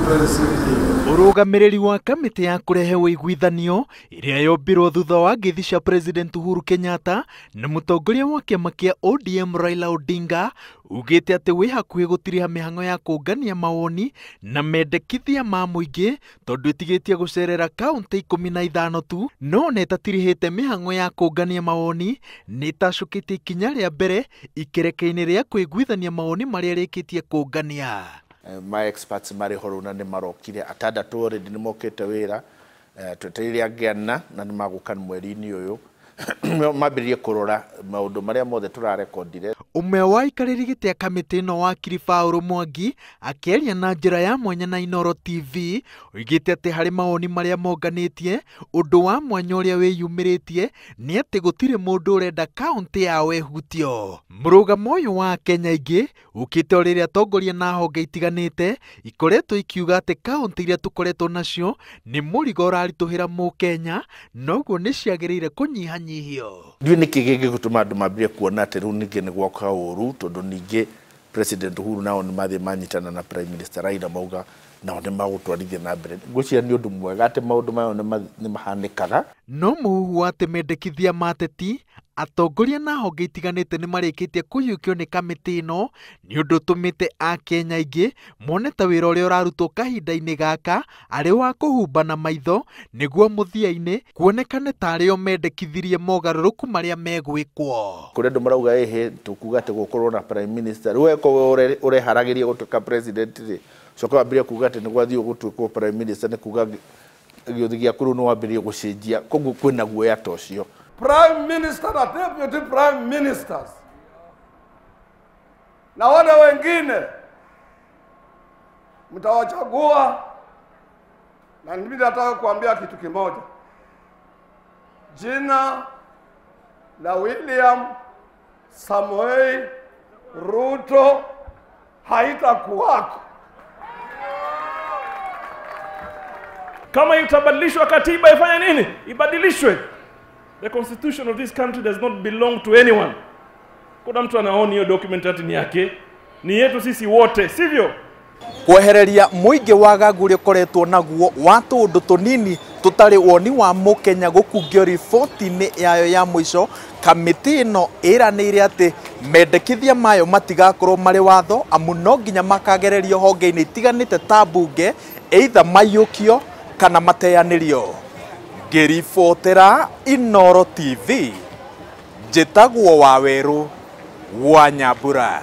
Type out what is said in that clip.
2016. Ũrũgamĩrĩri wa kamĩtĩ ya kũrehe ũiguithanio ĩrĩa yombirwo thutha wa ngeithi cia President Uhuru Kenyatta na mũtongoria wa kĩama kĩa ODM Raila Odinga ugĩte atĩ wĩ hakuhĩ gũtiriha mĩhang'o ya kũngania mawoni na mendekithia ma mũingĩ tondũ ĩtigĩtie gũcerera kaũntĩ 15 tu, no ona ĩtatirihĩte mĩhang'o ya kũngania mawoni nĩ ĩtacũkĩtie ikinya rĩa mbere ikereka-inĩ rĩa kũiguithania mawoni marĩa ĩrĩkĩtie kũngania. My experts marĩ ho na nĩ marokire atandatũ already nĩ mokĩte wĩra, twetereire angĩ ana na nĩ magũka mweri-inĩ ũyũ mambĩrĩrie kũrora maũndũ marĩa mothe tũrarekondire. Ũmwe wa aikarĩri gĩtĩ a kamĩtĩ ĩno wakiri Paul Mwangi akĩaria na njĩra ya mwanya na Inooro TV oigĩte atĩ harĩ mawoni marĩa monganĩtie, ũndũ wa mwanya ũrĩa wĩyumĩrĩtie nĩ atĩ gũtirĩ mũndũ ũrenda kaũntĩ yao ĩhutio. Mũrũgamo ũyũ wa Kenya aingĩ ũkĩte o rĩrĩa atongoria na honge itiganĩte ikoretwo ikiuga atĩ kaũntĩ iria tũkoretwo nacio nĩ mũrigo ũraritũhĩra mũkenya, noguo nĩ ciagĩrĩire kũnyihanyihio. Ndiũĩ nĩkĩ gĩgũtũma andũ mambĩrĩrie kuona atĩ rĩu ningĩ nĩ gwoka ũru, tondũ ningĩ President Uhuru nao nĩ mathiĩ manyitana na Prime Minister Raila mauga nao nĩ magũtwarithia na mbere. Ngwĩciria nĩ ũndũ mwega atĩ maũndũ maya nĩ mahanĩkaga. No mũhuhu wa atĩ mendekithia ma ateti, atongoria na honge itiganĩte nĩ marĩkĩtie kũiyũkio nĩ kamĩtĩ ĩno nĩ ũndũ ũtũmĩte akenya aingĩ mone ta wĩra ũrĩa ũrarutwo kahinda-inĩ gaka arĩ wa kũhumbana maitho nĩguo mũthia-inĩ kuonekane ta arĩo mendekithirie mogarũrũku marĩa megwĩkwo. Kũrĩ andũ marauga ĩhĩ tũkuga atĩ gũkorwo na Prime Minister, rĩu weko ũreharagĩria gũtuĩka president rĩ, coka wambĩrĩrie kuga atĩ nĩ gwathiĩ gũtuĩkwo Prime Minister, nĩ kuga gĩũthi gĩaku rĩu nĩ wambĩrĩrie gũcenjia, koguo kwĩna guoya ta ũcio. Prime Minister na Deputy Prime Ministers na wale wengine mtawachagua, na mimi nataka kuambia kitu kimoja. Jina la William Samoei Ruto haitakuwako. Kama itabadilishwa katiba ifanye nini? Ibadilishwe. The constitution of this country does not belong to anyone. Kuna mtu anaoni hiyo document ati ni yake, ni yetu sisi wote, sivyo? Kwehereria mũingĩ wagagu ũrĩa ũkoretwo naguo wa tũũndũ tũnini tũtarĩ woni wa mũkenya gũkungio riboti-inĩ yayo ya mũico, kamĩtĩ ĩno ĩranĩire atĩ mendekithia mayo matigakorwo marĩ watho amu no nginya makagererio honge-inĩ itiganĩte ta mbunge, either maiyũkio kana mateanĩrio. Ngĩribotera Inooro TV, njĩtagwo Wawerũ wa Nyambura.